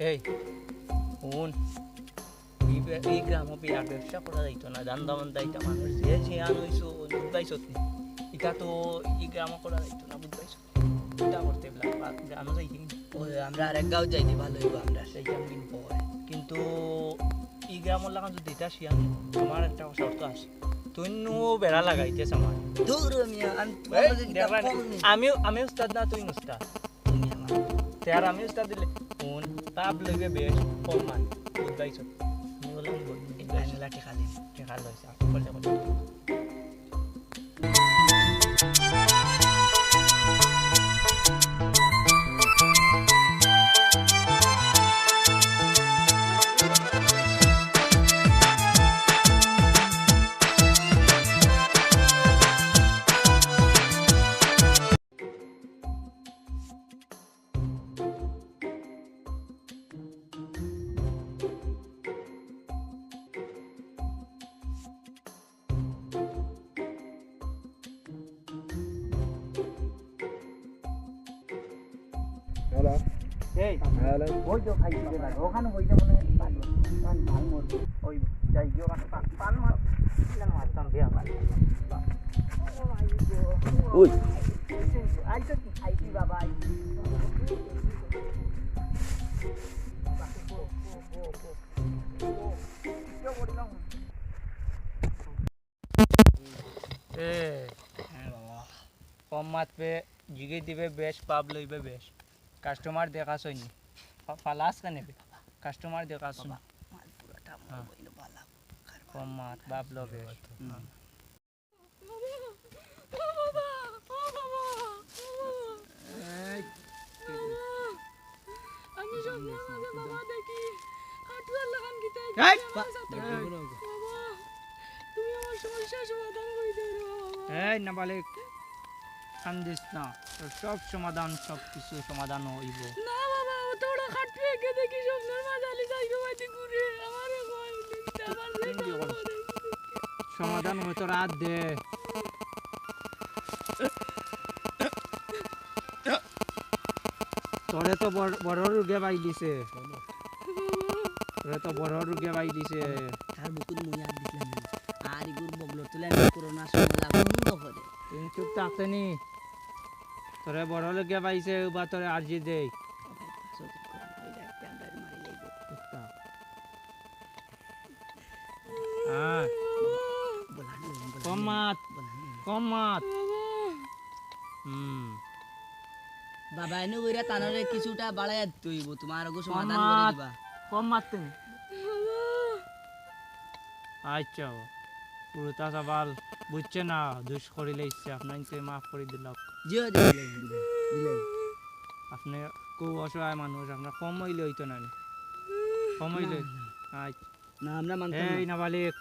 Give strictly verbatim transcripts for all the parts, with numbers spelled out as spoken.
এই, হুন, ই বে-, ই গ্রামো বিয়ার ব্যবসা করা যাইতো না, ধান্দা বান্দা ইতা মানুষ যে শিয়ান অইছো, বুঝবাইছত নি? ইতা তো ই গ্রামো করা যাইতো না, বুঝবাইছত নি? ইতা করতে বলা, বা-, গ্রামো যাইতে কিন্তু ওই আমরা আরেক গাঁও যাইতে ভালো অইবো আমরা। সেই গ্রাম কিন্তু পরে। কিন্তু ই গ্রামর লাখান যদি ইতা শিয়ান, আমার একটা শর্ত আছে। তুই নু বেড়া লাগাইতেছ আমার। দূর মিয়া, আমি তোমার এ, লগে কিতা দেখলা নি? কম নি। আমিও, আমি উস্তাদ না, তুই উস্তাদ। তুমি আমার। তে আর আমি উস্তাদ দিলে, কোন পাপ লইবে বেশ, কম মান, বুঝবাইছ? আমি বললাম, বল, এই পানিলা টেকা দিন। টেকা লইছে, আর করলে, করলে। হ্যালো। এই, হ্যালো। ওই তো খাইছি রে ভাই, ওখানে ওই যে মনে হয় পান, পান, পান মরবে। ওই যাই গিয়ে ওখানে পান, পান মার। ইলান মারতাম রে আমার। ওই। আইছো কি? আইছি বাবা, আইছি। এ, হ্যাঁ বাবা। কম মাতবে, জিগে দিবে বেশ, পাপ লইবে বেশ। কাস্টমার দেখা সইনি। পা-, পালাস কেনে বে? কাস্টমার দেখা সইনি। বাবা, মাল পুরাটা আমার হ্যাঁ। বইন বালা। কম মাত, পাপ লবে। হুম। বাবা, ও বাবা, ও বাবা, ও বাবা। এই, বাবা, আমি স্বপ্নর মাঝে বাবা দেখি, কাটুয়ার লাখান কিতা এই, আমার সাথে। বাবা, তুমি আমার সমস্যা সমাধান করে দেও রে বাবা। এই নাবালিক, কান্দিস না, তোর সব সমাধান, সব কিছু সমাধান অইবো। না বাবা, অত বড় কাটুয়ারে দেখি স্বপ্নর মাঝে আলি যাইবো বাড়ি ঘুরে, আমারে কয়, তুমি কি করো? সমাধান অইবো, তোর আত দে। তোরে তো বড়, বড় রোগে পাইলিছে। তোরে তো বড় রোগে পাইলিছে। তার বুকুত মুই আত দিছিলাম না। আর ইগুর বগলর তলে আমি করোনার সময় যা বন্ধ করে। তুমি চুপ থাকতে নি। তোরে বড় রোগে পাইছে, উবা তোরে আরজি দেই। চুপ থাক। হ্যাঁ। কম মাত, কম মাত। হুম। বাবা, এনু কইরা তানরে কিছুটা বাড়াইয়া দিতে অইবো, তোমার ওগো সমাধান করে দিবা। কম মাত তুমি। আচ্ছা, পুরুতা সাবাল বুঝছে না, দুষ করিলে ইচ্ছে, আপনার ইচ্ছে মাফ করে দিলাম। জি, জি, দিলাম, দিলাম, দিলাম। আপনি খুব অসহায় মানুষ, আপনার কম অইলে অইতো না নি? কম অইলে? না, না। আচ্ছা। না, আমরা মানতাম এই না। নাবালিক,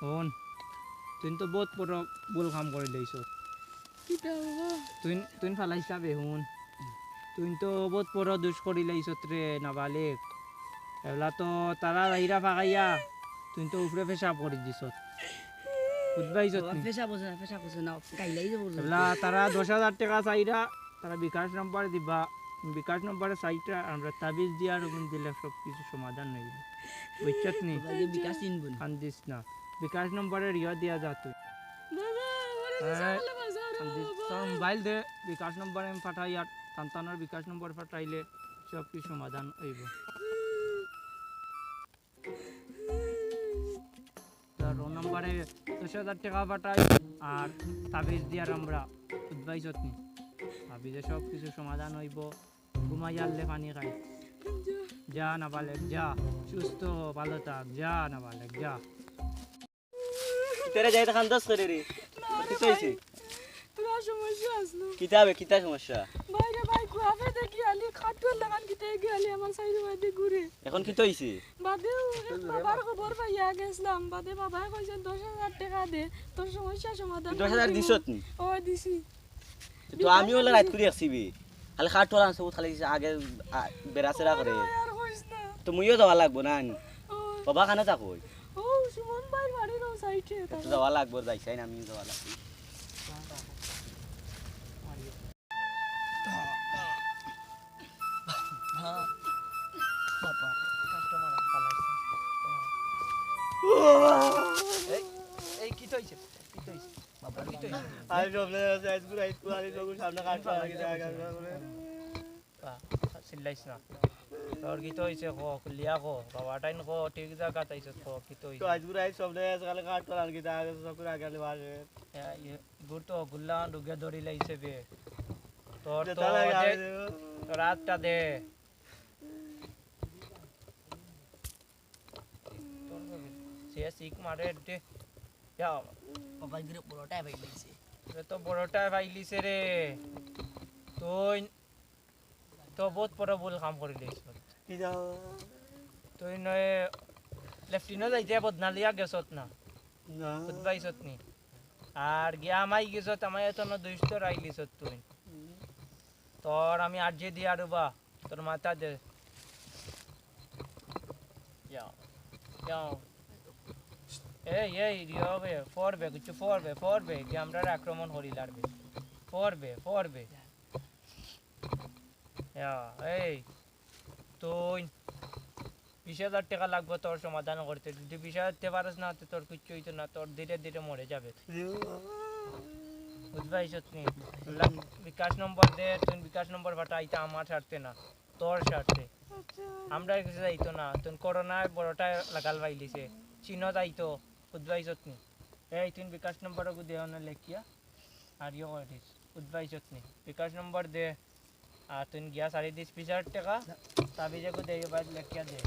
হুন, তুই তো বহুত বড় ভুল কাম করিলাইছস। কিতা বাবা? তুই, তুই ফালাইছা বে, হুন। তুই তো বহুত বড় দুষ করিলাইছত রে, নাবালিক। এবলা তো তারা যাইরা ফাকাইয়া, তুই তো উপরে পেশাব করি দিছত। বুঝবাইছত বাবা, নি? পেশাব অইছে না, পেশাব অইছে না, গাইলাই যে বলছো। এবলা তারা দশ হাজার টেকা চাইরা, তারা বিকাশ নম্বর দিবা, বিকাশ নম্বরে চাইরা, আমরা তাবিজ দিয়া আর ওগুন দিলে সব কিছু সমাধান অইবো। বুঝছত নি? বাবা, এই বিকাশ চিনবো না। কান্দিস না। বিকাশ নম্বরে রিয়া দিয়া যা তুই। বাবা, আমারে হ্যাঁ, বিশাল বাজার, কান্দিস। বাবা। তোর মোবাইল দে, বিকাশ নম্বরে আমি পাঠাই আর তান তানর বিকাশ নম্বর পাঠাইলে সব কিছু সমাধান অইবো। তোর রোল নম্বরে দশ হাজার টেকা পাঠাই আর তাবিজ দিয়ার আমরা উদ্ভাইছত নি। তাবিজে সব কিছু সমাধান অইবো। ঘুমাই আনলে পানি খাই। যা নাবালেক, যা। সুস্থ হ, ভালো থাক। যা নাবালেক, যা। তোরা যাই তখন দশ করে রে। না রে কিতা অইছে? ভাই, তোরা সমস্যা আসলো। কিতা হবে, কিতা সমস্যা? ভাই রে ভাই, কুয়াবে দেখি আলি খাটুয়ার লাগান কিতা গিয়ে আলি আমার সাইডে বাদে ঘুরে। এখন কিতা অইছে? বাদে ও বাবার খবর পাইয়া গেছিলাম। বাদে বাবায় কইছেন, "দশ হাজার টেকা দে, তোর সমস্যা সমাধান তুই দশ হাজার করে দিবো।" দিছত নি? ও দিছি। তো আমিও ওলা রাইত করি আসছি বে। খালি খাটুয়ার আনছে, ও খালি আগে, আ, বেড়াচেরা করে। ওরে, আর কইস না। তো মুইও যাওয়া লাগবো না নি? ও। বাবা খানো তা কই? ও, সুমন ভাইর বাড়ির ও সাইডে। তো যাওয়া লাগবো, যাইছাই না, আমিও যাওয়া লাগবো। ও, এই, এই কিতা অইছে? কিতা অইছে? বাবা, কিতা অইছে? আমি স্বপ্নে আছি, আইজ গুরু, আইজ গুরু, আমি চোখের সামনে কাঠ ফালান কিতা আগে। বা, চিল্লাইস না। তোর কিতা অইছে ক, খুলিয়া ক, বাবা টাইন ক, ঠিক জাগাত আইছস ক, কিতা অইছে? তো আইজ গুরু, আইজ স্বপ্নে আছি, কালে কাঠ ফালান কিতা আগে, চোখের আগে আলি বাসে। এ, ইয়ে, গুরু তো গুল্লা রুগে ধরিলাইছে বে। তোর তো যেটা লাগে দে, আমি দেব। তোর আতটা দে। সে সিক মারে দে। যা। বাবা, গিরে বড়টায় পাইলিছে। তোরে তো বড়টায় পাইলিছে রে। তুই তো বউত বড় ভুল কাম করিলিছস। কি যাও? তুই নয় লেফটিনো যাইতে বদনা লইয়া গেছত না। না। বুঝবাইছত নি? আর গিয়া আমাই গেছত, আমাই এত না দুইশ তো রাইলিছত তুই। হুম। তোর আমি আরজে দিয়া রুবা, তোর মাথা দে। যাও, যাও। এই, এই, রিও বে, ফরবে, কিছু ফরবে, ফরবে, যে আমরা আক্রমণ করি লারবে। ফরবে, ফরবে। ইয়া, এই, তুই বিশ হাজার টেকা লাগবো তোর সমাধান করতে। যদি বিশ হাজার দিতে পারস না, তো তোর কিচ্ছু অইতো না, তোর ধীরে ধীরে মরে যাবে। বুঝবাইছত নি? লা-, বিকাশ নম্বর দে, তুই বিকাশ নম্বর পাঠা, ইটা আমার স্বার্থে না, তোর স্বার্থে। আমরার কিছু যাইতো না, তুই করোনায় বড়টায় লাগাল পাইলিছে, চীনো যাইতো, বুঝবাইছত নি? এই তুই বিকাশ নম্বর ওগু দে, অনে লেখিয়া, আর ইয়ে করে দিস, বুঝবাইছত নি? বিকাশ নম্বর দে, আর তুই গিয়া সারি দিস বিশ হাজার টেকা, তাবিজ এগু দে, বাদ লেখিয়া দে।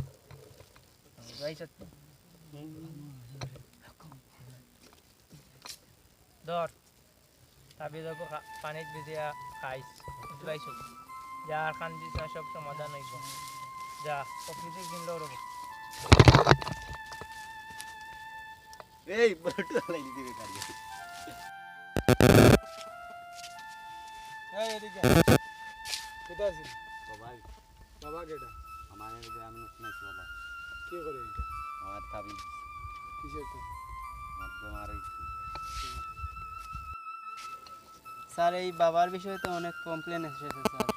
বুঝবাইছত নি? ধর, তাবিজ এগু খা-, পানিত ভিজিয়া খাইস, বুঝবাইছত নি? যা, আর কান্দিস না, সব সমাধান অইবো। যা, অফিসে দিন লো রবো। এই, বটু, লাই দিবি কালি। এই, এদিকে আয়। কোথায় আছিস? বাবা। বাবা কেটা? আমার এই যে আমি নতুন আছি বাবা। কি করে এটা? আমার তাবিজ। কিসের তো? আমার বেমার হইছে। স্যার, এই বাবার বিষয়ে তো অনেক কমপ্লেন এসেছে স্যার।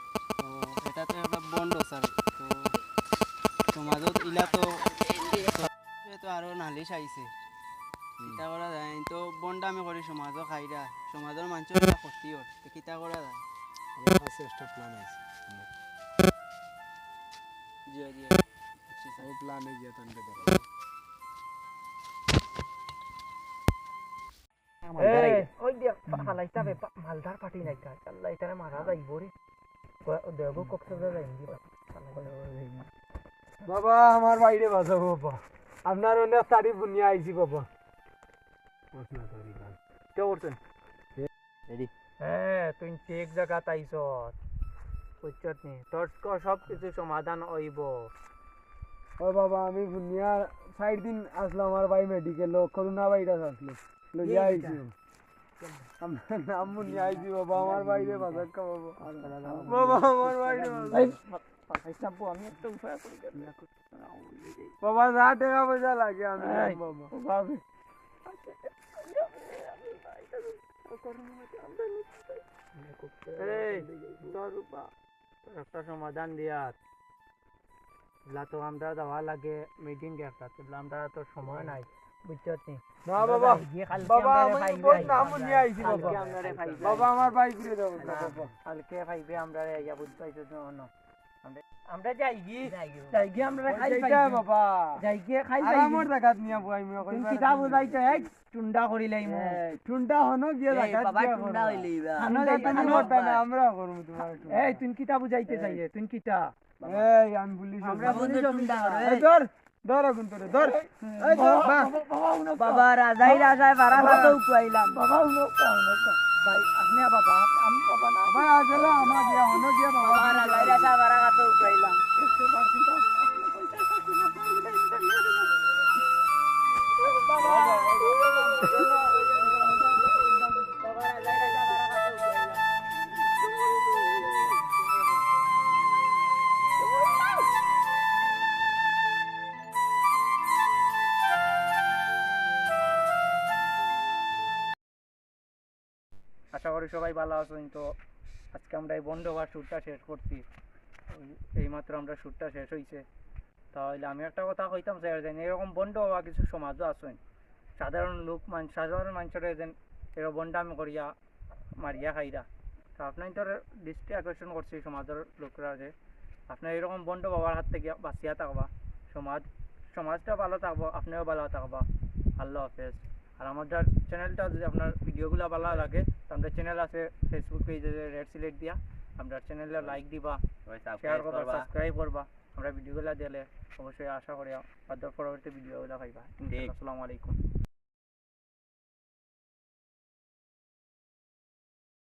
তো এটা তো একটা বন্ড স্যার। তো সমাজত ইলা তো, তো আরো নালিশ আইছে। হুম। কিতা করা যায়? এই তো বন্ডামি করি সমাজও খাইরা, সমাজর মানুষর একটা ক্ষতি অর। তো কিতা করা যায়? আমার কাছে একটা প্ল্যান আছে। জি, জি। আচ্ছা, স্যার। ও প্ল্যানে গিয়া তানকে ধরো। আমার এই, দাঁড়াই। ওই দিয়া, হালাইতা বে, পা-, মালদার পার্টি নাই কা? আল্লাহ, ইতারে মারা যাইবো রে। ক-, দেখো, কক্সবাজার যাইনি বা। বাবা, আমার বাইরে বাঁচাবো বাবা। আপনার অনেক তারিফ শুনিয়া আইছি বাবা। কে করছেন? রেডি। হ্যাঁ, তুই ঠিক জাগাত আইছত। বুঝছত নি? তোর ক-, সব কিছু সমাধান অইবো। ও বাবা, আমি শুনিয়া চাইর দিন আসলাম, আমার ভাই মেডিকেলো, করোনা ভাইরাস আসলো। লইয়া এই আইছি। আমার নাম মুনি আইছি বাবা, আমার বাইরে বাজার খাওয়াবো। বাবা, আমার বাইরে বাজার। এই, এই সাব্বু, আমি একটা উপায় করি দেব। বাবা, যা টাকা পয়সা লাগে আমি এই, দেব বাবা। বাবা। এই, তোর রূপা, তোর একটা সমাধান দিয়ার। লা তো আমরা যাওয়া লাগে মিটিং এ একটা, তো আমরা তো সময় নাই, বুঝছত নি? না বাবা, যাইগি, কালকে বাবা, আমরারে আমি পাইবে। বহুত নাম নিয়ে আইছি বাবা। কালকে আমরারে পাইবে। বাবা, আমার ভাই ঘুরে যাবো না, না, বাবা। কালকে পাইবে আমরারে আইয়া, বুঝ পাইছো তো না? আমরা, আমরা যাইগি, যাইগি। যাইগি, আমরারে ওই খাই যেটা পাইবে। বাবা। যাইগি, খাই আর পাইবে। আমার জাগাত নিয়ে বই, আমি তুমি ওখানে কিতা বুঝাইতে, এই টুন্ডা করিলাই মু। এই, টুন্ডা হনো গিয়ে এই জাগাত বাবা, গিয়া টুন্ডা করবা। হইলেই বা। খানো টুন্ডা যাইতে তুমি না। করবা না, আমরা করবো তোমার টুন্ডা। এই, তুই কিতা বুঝাইতে এই। চাইলে? তুই কিতা? এই, আমি পুলিশ আমরা আছি। বন্ধু টুন্ডা করে। এই, ধর, ধর এখন তোরে, ধর। এই, এই, ধর। বাবা, বাবা, বাবা, উনো বাবা, রাজাই রাজায় বারা খাতে উঠু আইলাম। বাবা, উনো, উনো, উনো। ভাই, আপনি বাবা, আমি বাবা না। বাবা, আজ হলো আমার বিয়া, হলো বিয়া, বাবা। বাবা, রাজাই রাজায় বারা খাতে উঠু আইলাম। একশো percent। বাবা, বাবা, রাজাই রাজায় বারা খাতে উঠু আইলাম। আশা করি সবাই ভালা আছইন। তো আজকে আমরা এই বন্ড হওয়ার shoot টা শেষ করছি, এই মাত্র আমরা shoot টা শেষ হইছে। তাইলে আমি একটা কথা কইতাম চাই, যেন এরকম ভন্ড বাবা কিছু সমাজও আছইন, সাধারণ লোক মান সাধারণ মানুষরে যেন এরকম ভন্ডামি করিয়া মারিয়া খাইরা। তো আপনার তো দৃষ্টি আকর্ষণ করছি সমাজর লোকরা যে আপনার এরকম ভন্ড বাবার হাত থাকি বাঁচিয়া থাকবা, সমাজ সমাজটা ভালো থাকবো, আপনিও ভালো থাকবা। আল্লাহ হাফেজ। আর আমরার চ্যানেলটা যদি আপনার ভিডিওগুলা ভালো লাগে, তো আমরার চ্যানেল আছে Facebook পেজে রেড সিলেট দিয়া, আমরার চ্যানেলে লাইক দিবা, শেয়ার করবা, সাবস্ক্রাইব করবা। আমরার ভিডিওগুলা দিলে অবশ্যই আশা করি আপনার পরবর্তী ভিডিওগুলা পাইবা। ইনশাআল্লাহ। আসসালামু আলাইকুম।